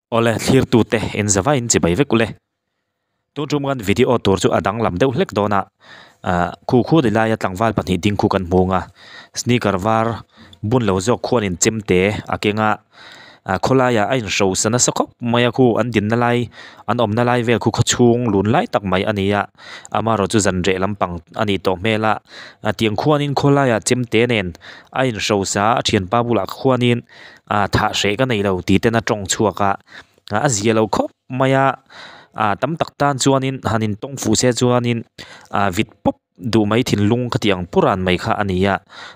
Awle thlirtute in zavaiin chibai vek ule. Tun tum kan video tur chu a danglam deuh hlek dawn a, ah khu khu ti laia tlangval pahnih ding khu kan hmung a, sneaker var bun lo zawk khuanin chemte a keng a, ah khawlaiah a inhrosa nasa khawp mai a khu an dinna lai an awmna lai vel khu khawchhung lun lai tak mai a ni a, amaherawh chu zan reh lampang a nih tawh hmel a, ah tiang khuanin khawlaiah chemte nen a inhrosa a thianpa bulah khuanin. ah thah hreh ka nei lo tih ten a tawng chhuak a a zia lo khawp mai a ah tam tak tan chuanin han in tawng fuh se chuanin ah vit pawp duh mai thinlung ka tih ang pur an mai kha a ni a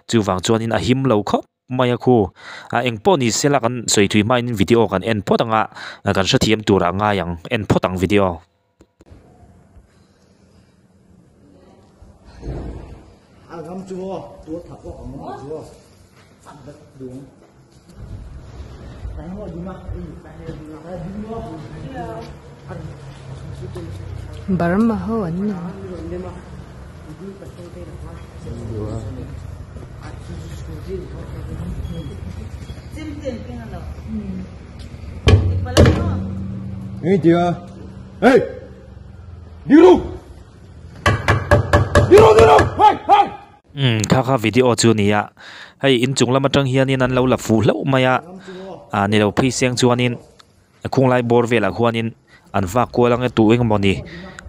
chuvang chuanin a him lo khawp mai a khu ah engpawh ni sela kan sawi thui hmain video kan en phawt ang a kan hrethiam turah a ngai ang en phawt ang video. Burma ho an ni. Umm kha kha video chu a ni a hei inchung lam atang hianin an lo la fuh hlauh mai a ah ni lo phei seng chuanin khunglai bawr velah khuanin an vak kual ang e tu eng emawni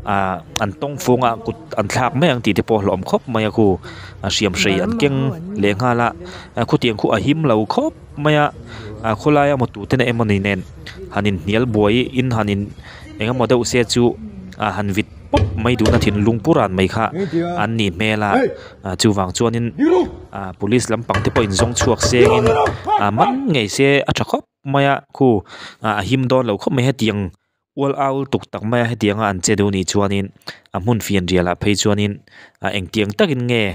ah an tawng fung a kut an thlak mai ang tih te pawh a hlauhawm khawp mai a khu a hriam hrei an keng leh nghal a khutiang khu a him lo khawp mai a ah khawlaia maw tute na emawni nen han inhnial buai in han in eng emaw deuh se chu ah han vit pawp mai duhna thinlung pur an mai kha an nih hmel a ah chuvang chuanin ah police lampang te pawh in zawng chhuak sengin ah man ngei se a tha khawp mai a khu ah a him dawn lo khawp mai hetiang ual au tuk tak mai a hetiang a an che duh nih chuanin a hmun fian rial ah phei chuanin ah engtiang takin nge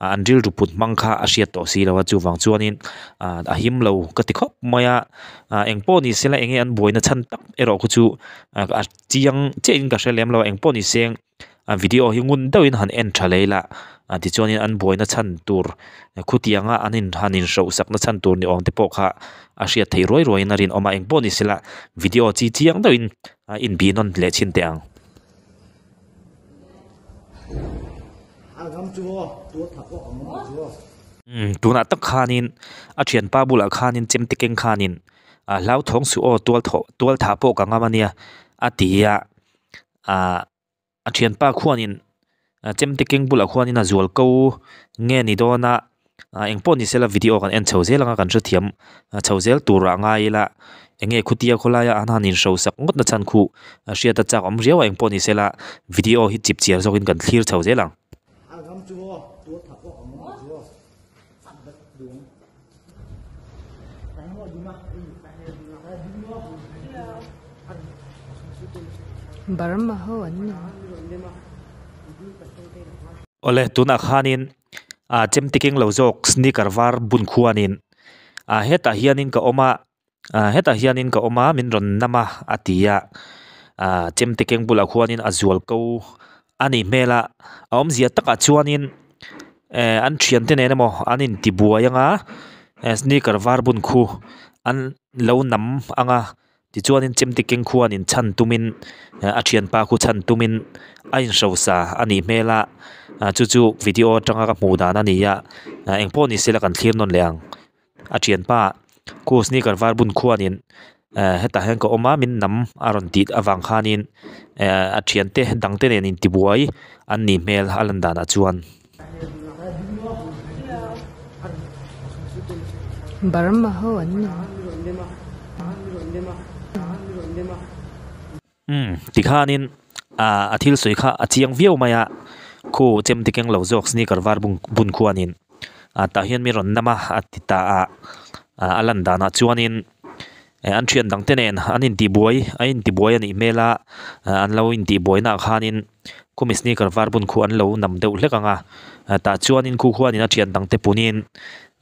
ah an rilru put hmang kha a hriat tawh si lo a chuvang chuanin ah a him lo ka ti khawp mai a ah engpawh ni sela enge an buaina chhan tak erawh khu chu ah a chiang chiah in ka hre lem lo a engpawh ni seng a video hi ngun deuhin han en tha leh ila ah tichuanin an buaina chhan tur khutianga an in han in hrohsak na chhan tur ni awm te pawh kha a hriat theih ruai ruaiin a rinawm a engpawh ni sela video chi chiang deuhin a inbih nawn leh chhin teh ang. Umm tunah tak khanin a thianpa bulah khanin chemte keng khanin ah hlauthawng suh aw tual thawh tual thah pawh ka ngam ania a ti a ah a thianpa khuanin chemte keng bulah khuanin a zual ko nge ni dawn a ah engpawh ni sela video kan en chho zel anga kan hrethiam chho zel tur ah ngai ila enge khutia khawlaia an han inhrosak ngawt na chhan khuh hriat a chak awm riau a engpawh ni sela video hi chip chiar zawkin kan thlir chho zel ang. Burma ho an ni. Awle tunah khanin ah chemte keng lo zawk sneaker var bun khuanin ah hetah hianin ka awm a ah hetah hianin ka awm a min rawn nam a a ti a ah chemte keng bulah khuanin a zual ko a nih hmel a a awmzia takah chuanin eh an thiante nen emaw an intibuai anga eh sneaker var bun khu an lo nam anga Tichuanin chemte keng khuanin chhan tumin a thianpa khu chhan tumin a inhrosa a nih hmel a, chu chu video atanga ka hmuh dan a ni a, engpawh ni sela kan thlir nawn leh ang. A thianpa khu sneaker var bun khuanin hetah hian ka awm a min nam a rawn tih avang khanin a thiante dangte nen intibuai an nih hmel a lan danah chuan. Burma ho an ni. Umm tikhanin ah a thil sawi kha a chiang viau mai a khu chemte keng lo zawk sneaker var bung bun khuanin ah tah hian mi rawn nam a a ti ta a ah a lan danah chuanin eh an thian dang te nen an intibuai a intibuai a nih hmel a ah an lo intihbuai naah khanin. Khumi sneaker var bun khu an lo nam deuh hlek ang a tah chuanin khu khuanin a thian dang te punin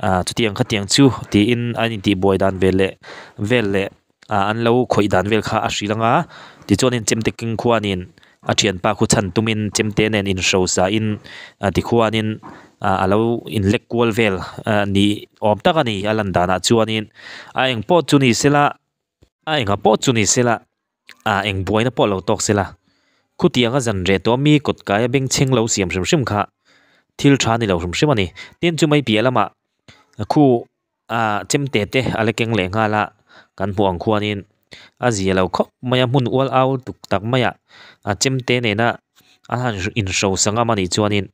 ah chutiang khatiang chu tiin an intihbuai dan vel leh vel leh ah an lo khawih dan vel kha a hrilh ang a tichuanin chemte keng khuanin a thianpa khu chhan tumin chemte nen inhrosa in tikhuanin ah a lo inlek kual vel ah ni awm tak a ni a lan danah chuanin a engpawh chu ni sela. A enga pawh chu ni sela ah eng buaina pawh lo tawk sela khutianga zan reh tawh mi kawt kaia bengchheng lo siam hrim hrim kha thil tha ni lo hrim hrim a ni. Tin chu mai piah lamah khu ah chemte te a la keng leh nghal a kan hmuh ang khuanin a zia lo khawp mai a hmun ual au tuk tak maiah a chemte nena a han inhrosa ngam a nih chuanin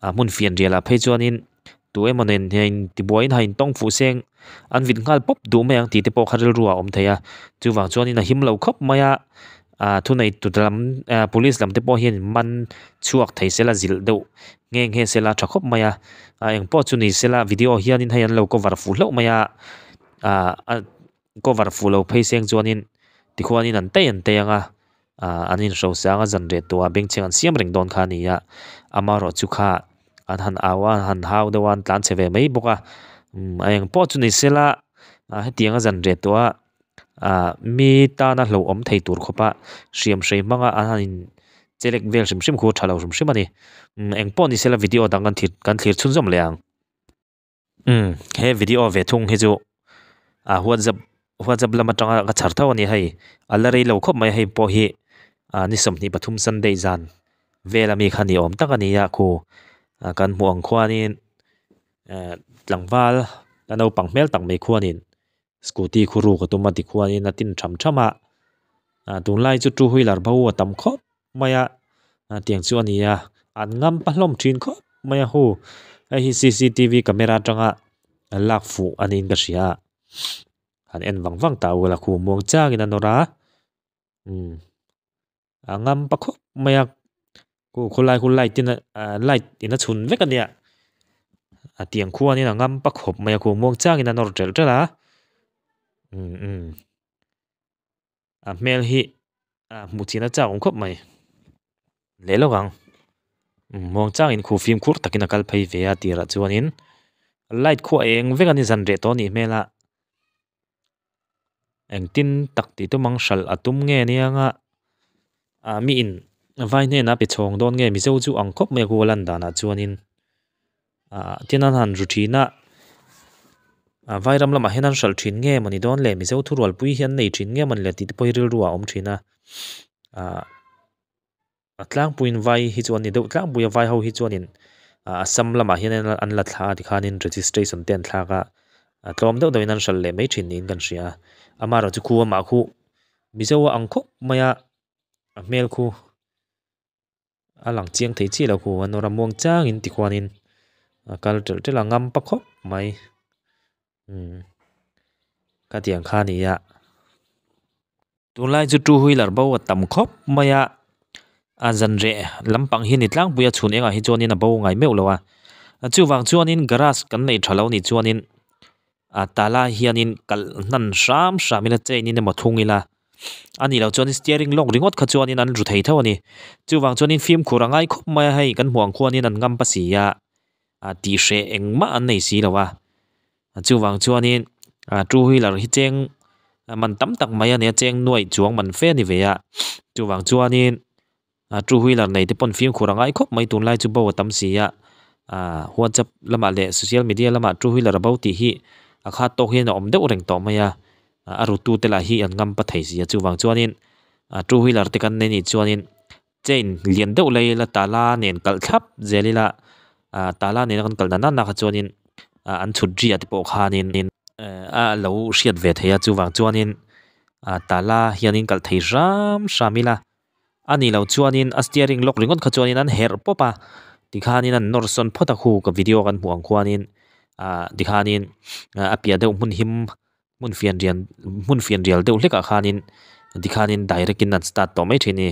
a hmun fianrial ah phei chuanin tu emaw nen hian tibuaiin ha intawng fuh seng an vit nghal pawp duh mai ang tih te pawh kha rilru ah a awm thei a chuvang chuanin a him lo khawp mai a ah thunei tut lam ah police lam te pawh hian man chhuak thei sela zilh deuh nghe nghe sela tha khawp mai a ah engpawh chu ni sela video hianin hei an lo cover fuh hlauh mai a ah a cover fuh lo phei seng chuanin tikhuanin an tei an tei ang a ah an inhro sang a zan reh tawh a bengchheng an siam reng dawn kha a ni a amaherawh chu kha an han au a an han hau deuh a an tlan chhe ve mai bawk a umm a eng pawh chu ni sela ah hetiang a zan reh tawh a ah mi tana hlauhawm thei tur khawp a hriam hrei hmang a an han in chelek vel hrim hrim khu a tha lo hrim hrim a ni umm eng pawh ni sela video dang kan thlir kan thlir chhunzawm leh ang. Umm he video ve thung hi chu ah whatsapp whatsapp lam atanga ka chhar tho a ni hei a la rei lo khawp mai hei pawh hi ah ni 23 sunday zan vel ami kha ni awm tak a ni a khu ah kan hmuh ang khuanin eh tlangval la naupang hmel tak mai khuanin scooty khu ruk a tum a tikhuanin a tin tham tham a ah tunlai chu two wheeler bo a tam khawp. Mai a tiang chu a ni a an ngam pa hlawm thin khawp mai a hu hei hi cctv camera atanga lak fuh a niin ka hria a han en vang vang ta ula khu muang changin a nawr a umm a ngam pa khawp mai a khu khawlai khu light in ah light in a chhun vek a nia a tiang khuanin a ngam pa khawp mai a khu muang changin a nawr telh telh a umm umm. A hmel hi a hmuh chin a chak awm khawp mai leh lawk ang muang changin khu fimkhur takin a kal phei ve a tirah chuanin light khu a eng vek a ni zan reh tawh a nih hmel a engtin tak tih tum ang hralh a tum nge nia nga ah mi in vai hnenah pe chhawng dawn nge mizo chu ang khawp mai a khu a lan danah chuanin. Ah tin an han ru thin a ah vairam lamah hian an hralh thin nge mawni dawn le mizo thurualpui hi an nei thin nge mawni le tih te pawh hi rilru ah a awm thin a ah a tlangpuiin vai hi chu an ni deuh tlangpui a vai ho hi chuanin ah assam lamah hian an la thla a tikhanin registration te an thlak a a tlawm deuh deuhin an hralh leh mai thin niin kan hria a amaherawh chu khu amah khu mizo a ang khawp mai a a hmel khu. A lang chiang thei chiah lo khu a nawr a muang changin tikhuanin a kal telh telh a ngam pa khawp mai umm khatiang kha a ni a tunlai chu two wheeler bo a tam khawp mai a a zan reh lampang hi a ni tlangpui a chhun engah hi chuanin a bo ngai meuh lo a chuvang chuanin garage kan neih tha lo nih chuanin a tala hianin kalh hnan hram hram ila chain in emaw thung ila a nih loh chuan steering lock ringawt kha chuanin an ru thei tho a ni chuvang chuanin fimkhur a ngai khawp mai a hei kan hmuh ang khuanin an ngam pa si a a tih hreh engmah an nei si lo a chuvang chuanin a two wheeler hi cheng man tam tak mai a ni a cheng nuaih chuang man fe a ni ve a chuvang chuanin. A two wheeler nei te pawn fimkhur a ngai khawp mai tunlai chu bo a tam si a ah whatsapp lamah leh social media lamah two wheeler a bo tih hi a khat tawk hian a awm deuh reng tawh mai a a rutu te lah hi an ngam pa thei si a chuvang chuanin a two wheeler te kan nei nih chuanin chain lian deuh lai ila tala nen kalh thlap zel ila ah tala nena kan kalh na na kha chuanin ah an chhut ri ah te pawh khanin a lo hriat ve thei a chuvang chuanin ah tala hianin kalh thei hram hram ila. A nih loh chuanin a steering lock ringawt kha chuanin an herh pawp a tikhanin an nawr sawn phawt a khu ka video kan hmuh ang khuanin ah tikhanin a piah deuh hmun him hmun fian rian hmun fian rial deuh hlekah khanin tikhanin direct in an start tawh mai thin a ni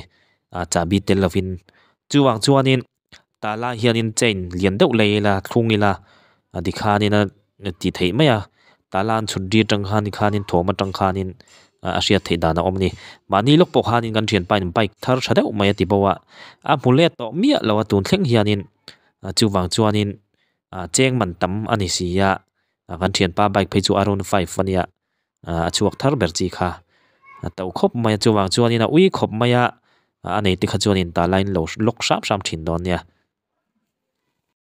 ah chahbi tel lovin chuvang chuanin tah lai hianin chain lian deuh lei ila thlung ila a tikhanin a tih theih mai a tah la an chhut ri atang khan tikhanin thawm atang khanin a hriat theih dan a awm a ni mahni lawk pawh khanin kan thianpa in bike thar tha deuh mai a ti bo a a hmu let tawh miah lo a tun thleng hianin chuvang chuanin cheng man tam a ni si a kan thianpa bike phei chu around five a nia a chhuak thar ber chi kha a to khawp mai a chuvang chuanin a ui khawp mai a a nei te kha chuanin tah laiin lo lock hram hram thin dawn nia.